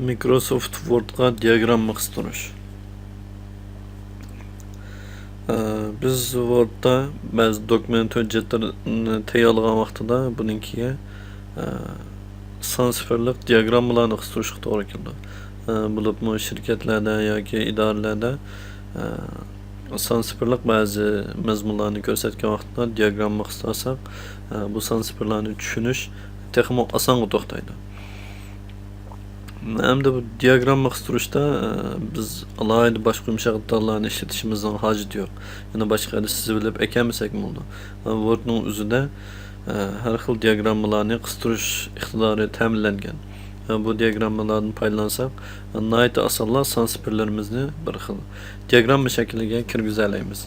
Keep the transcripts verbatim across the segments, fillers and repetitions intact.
مىكروسوفت ۋوردقا دىياگرامما قىستۇرۇش. ئە، بىز ۋوردتا بەزى دوكۇمېنت ھۆججەتلىرىنى تەييارلىغان ۋاقتىدا بۇنىڭكىگە، ئە، سان سىفىرلىق دىياگراممىلارنى قىستۇرۇشقا توغرا كېلىدۇ. ئە، بولۇپمۇ شىركەتلەردە ياكى ئىدارىلەردە، ئە، سان سىفىرلىق بەزى مەزمۇنلارنى كۆرسەتكەن ۋاقتىدا دىياگرامما قىستۇرساق، ئە، بۇ سان سىفىرلارنى چۈشىنىش تېخىمۇ ئاسانغا توختايدۇ. ئەمدى بۇ دىياگرامما قىستۇرۇشتا، ئە، بىز ئالاھىدە باشقا يۇمشاق دېتاللارنى ئىشلىتىشىمىزنىڭ ھاجىتى يوق. يەنە باشقا يەردە سىزىۋېلىپ ئەكەلمىسەكمۇ بولىدۇ. ۋوردنىڭ ئۆزىدە، ئە، ھەر خىل دىياگراممىلارنى قىستۇرۇش ئىقتىدارى تەمىنلەنگەن. ئە، بۇ دىياگراممىلاردىن پايدىلانساق، ئە، ناھايىتى ئاسانلا سان سىفىرلىرىمىزنى بىر خىل دىياگرامما شەكلىگە كىرگۈزەلەيمىز.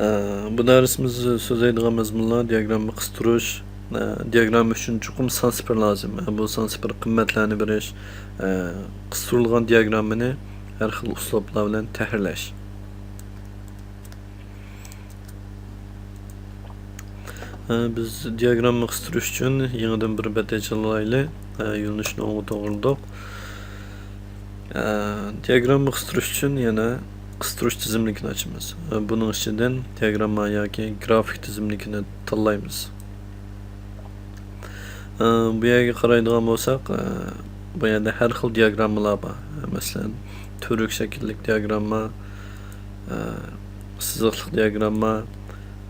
ئە، بۇ دەرسىمىز سۆزلەيدىغان مەزمۇنلار دىياگرامما قىستۇرۇش، ئە، دىياگرامما ئۈچۈن چوقۇم سان سىفىر لازىم. ئە، بۇ سان سىفىر قىممەتلەرنى بېرىش، ئە، قىستۇرۇلغان دىياگراممىنى ھەر خىل ئۇسلۇبلار بىلەن تەھرىرلەش. ئە، بىز دىياگرامما قىستۇرۇش ئۈچۈن يېڭىدىن بىر بەت ئېچىۋالايلى. ئە، يۆنىلىشنى ئوڭغا توغرىلىدۇق. ئە، دىياگرامما قىستۇرۇش ئۈچۈن يەنە قىستۇرۇش تىزىملىكىنى ئاچىمىز. ئە، بۇنىڭ ئىچىدىن دىياگرامما ياكى گرافىك تىزىملىكىنى تاللايمىز. ئە، بۇ يەرگە قارايدىغان بولساق، ئە، بۇ يەردە ھەر خىل دىياگراممىلار بار. ئە، مەسىلەن، تۈۋرۈك شەكىللىك دىياگرامما، ئە، سىزىقلىق دىياگرامما،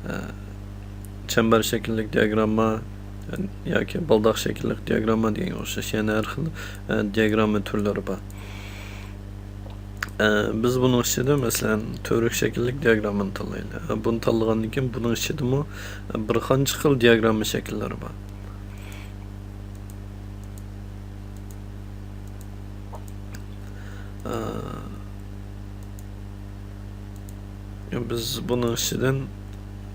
ئە، چەمبەر شەكىللىك دىياگرامما، ئە، ياكى بالداق شەكىللىك دىياگرامما دېگەنگە ئوخشاش يەنە ھەر خىل، ئە، دىياگرامما تۈرلىرى بار. ئە، بىز بۇنىڭ ئىچىدە، مەسىلەن، تۈۋرۈك شەكىللىك دىياگراممىنى تاللايلى. ئە، بۇنى تاللىغاندىن كېيىن بۇنىڭ ئىچىدىمۇ، ئە، بىر قانچە خىل دىياگرامما شەكىللىرى بار. ئە، بىز بۇنىڭ ئىچىدىن،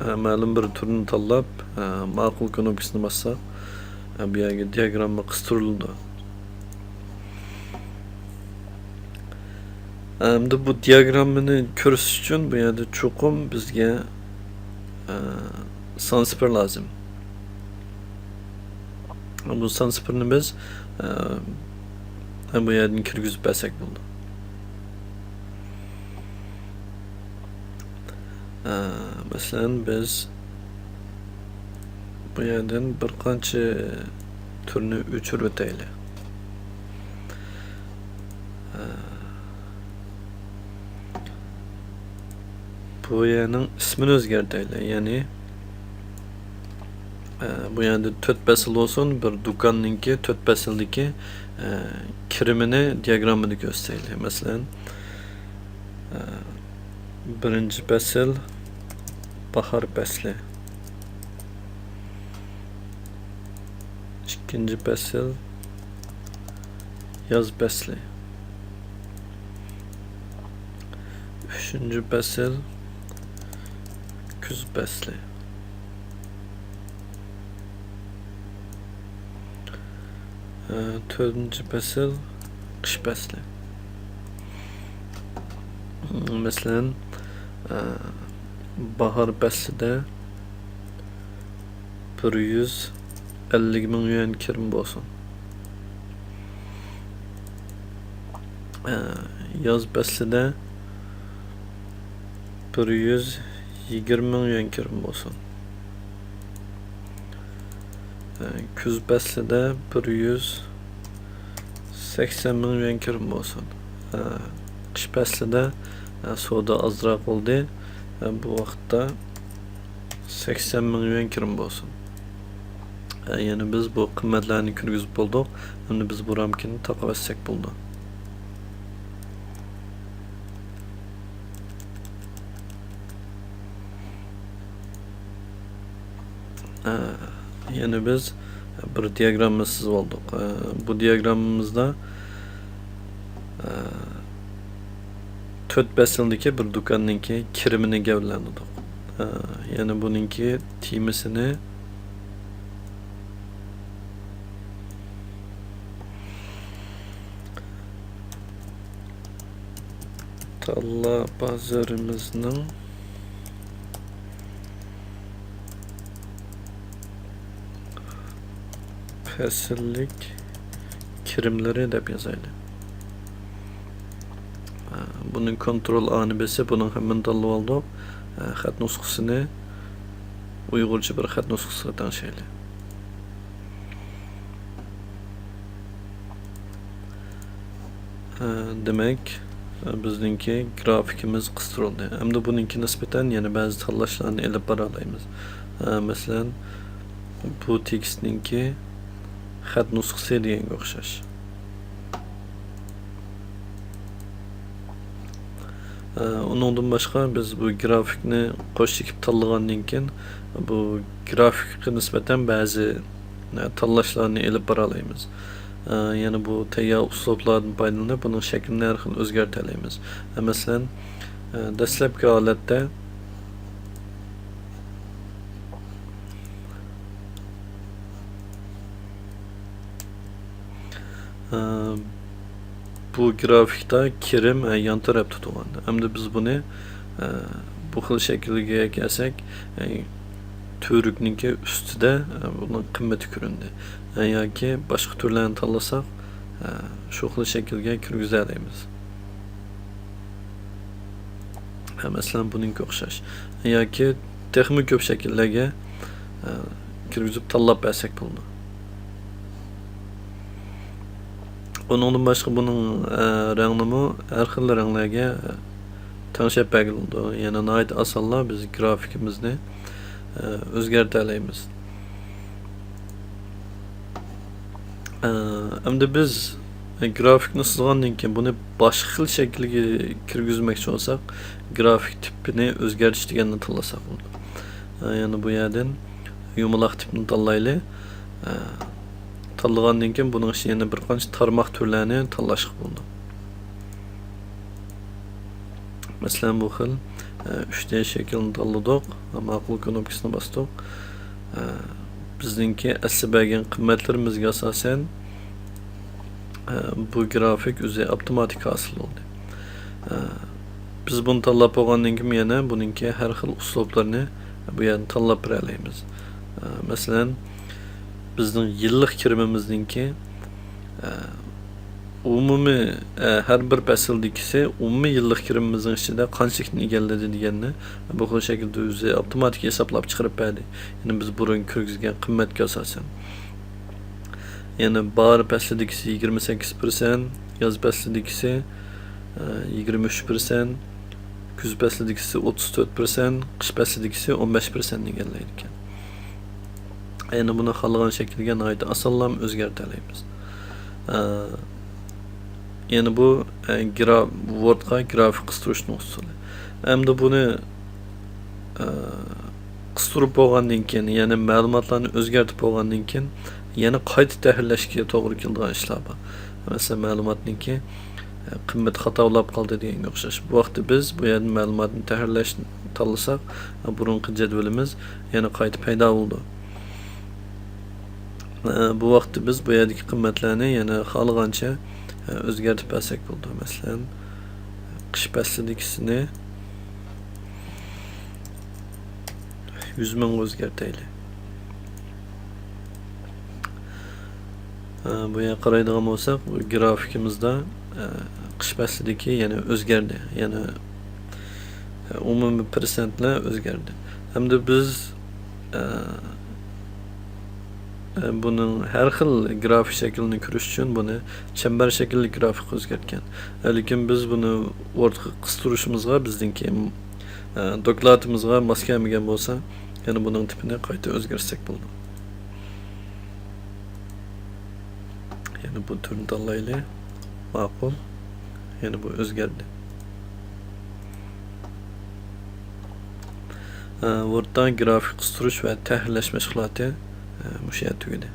ئە، مەلۇم بىر تۈرنى تاللاپ، ئە، ماقۇل كۇنۇپكىسىنى باسساق، ئە، بۇ يەرگە دىياگرامما قىستۇرۇلىدۇ. ئەمدى بۇ دىياگراممىنى كۆرسىتىش ئۈچۈن بۇ يەردە چوقۇم بىزگە، ئە، سان سىفىر لازىم. بۇ سان سىفىرنى بىز، ئە، بۇ يەردىن كىرگۈزۈپ بەرسەك بولىدۇ. ئە، مەسىلەن، بىز بۇ يەردىن بىر قانچە تۈرنى ئۆچۈرۈۋېتەيلى. ئە، بۇ يەرنىڭ ئىسمىنى ئۆزگەرتەيلى. يەنى، ئە، بۇ يەردە تۆت پەسىل بولسۇن، بىر دۇكاننىڭكى تۆت پەسىلدىكى، ئە، كىرىمىنى دىياگراممىدا كۆرسىتەيلى. مەسىلەن، ئە، بىرىنچى پەسىل، باھار پەسلى. ئىككىنچى پەسىل، ياز پەسلى. ئۈچىنچى پەسىل، كۈز پەسلى. ئە، تۆتىنچى پەسىل، قىش پەسلى. مەسىلەن، ئە، باھار پەسلىدە بىر يۈز ئەللىك مىڭ يۈەن كىرىم بولسۇن. ئە، ياز پەسلىدە بىر يۈز يىگىرمە مىڭ يۈەن كىرىم بولسۇن. ئە، كۈز پەسلىدە بىر يۈز سەكسەن مىڭ يۈەن كىرىم بولسۇن. ئە، قىش پەسلىدە، ئە، سودا ئازراق بولدى. ئە، بۇ ۋاقىتتا سەكسەن مىڭ يۈەن كىرىم بولسۇن. ئە، يەنى بىز بۇ قىممەتلەرنى كىرگۈزۈپ بولدۇق. ئەمدى بىز بۇ رامكىنى تاقىۋەتسەك بولىدۇ. ئە، يەنى بىز بىر دىياگرامما سىزىۋالدۇق. ئە، بۇ دىياگراممىمىزدا، ئە، تۆت پەسىلدىكى بىر دۇكاننىڭكى كىرىمىنى گەۋدىلەندۈردۇق. ئە، يەنى بۇنىڭكى تېمىسىنى تاللا بازىرىمىزنىڭ پەسىللىك كىرىملىرى دەپ يازايلى. بۇنى كونترول ئانى بېسىپ، بۇنىڭ ھەممىنى تاللىۋالدۇق. خەت نۇسخىسىنى ئۇيغۇرچە بىر خەت نۇسخىسىغا تەڭشەيلى. دېمەك، بىزنىڭكى گرافىكىمىز قىستۇرۇلدى. ئەمدى بۇنىڭكى نىسبەتەن يەنە بەزى تاللاشلارنى ئېلىپ بارالايمىز. مەسىلەن، بۇ تېكىستنىڭكى خەت نۇسخىسى دېگەنگە ئوخشاش. ئۇنىڭدىن باشقا، بىز بۇ گرافىكنى قوش چېكىپ تاللىغاندىن كېيىن، بۇ گرافىكقا نىسبەتەن بەزى تاللاشلارنى ئېلىپ بارالايمىز. يەنە بۇ تەييار ئۇسلۇبلاردىن پايدىلىنىپ، بۇنىڭ شەكلىنى ھەر خىل ئۆزگەرتەلەيمىز. مەسىلەن، دەسلەپكى ھالەتتە بۇ گرافىكتا كىرىم يان تەرەپتە تۇرغان. ئەمدى بىز بۇنى بۇ خىل شەكىلگە كەلسەك، تۈۋرۈكنىڭكى ئۈستىدە بۇنىڭ قىممىتى كۆرۈندى. ياكى باشقا تۈرلەرنى تاللىساق، شۇ خىل شەكىلگە كىرگۈزەلەيمىز. مەسىلەن، بۇنىڭكى ئوخشاش. ياكى تېخىمۇ كۆپ شەكىللەرگە كىرگۈزۈپ تاللاپ بەرسەك بولىدۇ. ئۇنىڭدىن باشقا بۇنىڭ رەڭنىمۇ ھەر خىل رەڭلەرگە تەڭشەپ بەرگىلى بولىدۇ. يەنى ناھايىتى ئاسانلا بىز گرافىكىمىزنى ئۆزگەرتەلەيمىز. ئەمدى بىز گرافىكنى سىزغاندىن كېيىن بۇنى باشقا خىل شەكىلگە كىرگۈزمەكچى بولساق، گرافىك تىپىنى ئۆزگەرتىش دېگەننى تاللىساق بولىدۇ. يەنى بۇ يەردىن يۇمىلاق تىپنى تاللايلى. تاللىغاندىن كېيىن بۇنىڭ ئىچىدە يەنە بىر قانچە تارماق تۈرلەرنى تاللاشقا بولىدۇ. مەسىلەن، بۇ خىل ئۈچ دى شەكىلنى تاللىدۇق، ماقۇل كۇنۇپكىسىنى باستۇق. بىزنىڭكى ئەسلى بەرگەن قىممەتلىرىمىزگە ئاساسەن، بۇ گرافىك ئۆزى ئاپتوماتىك ھاسىل بولدى. بىز بۇنى تاللاپ بولغاندىن كېيىن يەنە بۇنىڭكى ھەر خىل ئۇسلۇبلىرىنى بۇ يەردىن تاللاپ بېرەلەيمىز. مەسىلەن، بىزنىڭ يىللىق كىرىمىمىزنىڭكى ئومۇمىي، ھەر بىر پەسىلدىكىسى ئومۇمىي يىللىق كىرىمىمىزنىڭ ئىچىدە قانچىلىكنى ئىگىلىدى دېگەننى بۇ خىل شەكىلدە ئۆزى ئاپتوماتىك ھېسابلاپ چىقىرىپ بەردى. يەنى بىز بۇرۇن كىرگۈزگەن قىممەتكە ئاساسەن. يەنى باھار پەسلىدىكىسى يىگىرمە سەككىز پىرسەنت، ياز پەسلىدىكىسى يىگىرمە ئۈچ پىرسەنت، كۈز پەسلىدىكىسى ئوتتۇز تۆت پىرسەنت، قىش پەسلىدىكىسى ئون بەش پىرسەنتنى ئىگىلەيدىكەن. يەنى بۇنى خالىغان شەكىلگە ناھايىتى ئاسانلا ئۆزگەرتەلەيمىز. ئە، يەنى بۇ، ئە، گرا-، ۋوردقا گرافىك قىستۇرۇشنىڭ ئۇسۇلى. ئەمدى بۇنى، ئە، قىستۇرۇپ بولغاندىن كېيىن، يەنى مەلۇماتلارنى ئۆزگەرتىپ بولغاندىن كېيىن، يەنە قايتا تەھرىرلەشكە توغرا كېلىدىغان ئىشلار بار. مەسىلەن، مەلۇماتنىڭكى قىممىتى خاتا بولاپ قالدى دېگەنگە ئوخشاش. بۇ ۋاقىتتا بىز بۇ يەردىن مەلۇماتنى تەھرىرلەشنى تاللىساق، بۇرۇنقى جەدۋىلىمىز يەنە قايتا پەيدا بولىدۇ. بۇ ۋاقىتتا بىز بۇ يەردىكى قىممەتلەرنى يەنە خالىغانچە ئۆزگەرتىپ بەرسەك بولىدۇ. مەسىلەن، قىش پەسلىدىكىسىنى يۈز مىڭغا ئۆزگەرتەيلى. ئە، بۇ يەرگە قارايدىغان بولساق، بۇ گرافىكىمىزدا، ئە، قىش پەسلىدىكى يەنە ئۆزگەردى. يەنە، ئە، ئومۇمىي پىرسەنتلەر ئۆزگەردى. ئەمدى بىز، ئە، ئە، بۇنىڭ ھەر خىل گرافىك شەكلىنى كۆرۈش ئۈچۈن بۇنى چەمبەر شەكىللىك گرافىكقا ئۆزگەرتكەن. لېكىن بىز بۇنى ئورتىغا قىستۇرۇشىمىزغا بىزنىڭكى، ئە، دوكلاتىمىزغا ماس كەلمىگەن بولسا، يەنە بۇنىڭ تىپىنى قايتا ئۆزگەرتسەك بولىدۇ. يەنە بۇ تۈرنى تاللايلى. ماقۇل. يەنە بۇ ئۆزگەردى. ئە، ۋوردتا گرافىك قىستۇرۇش ۋە تەھرىرلەش مەشغۇلاتى، ئە، مۇشۇ يەردە تۈگىدى.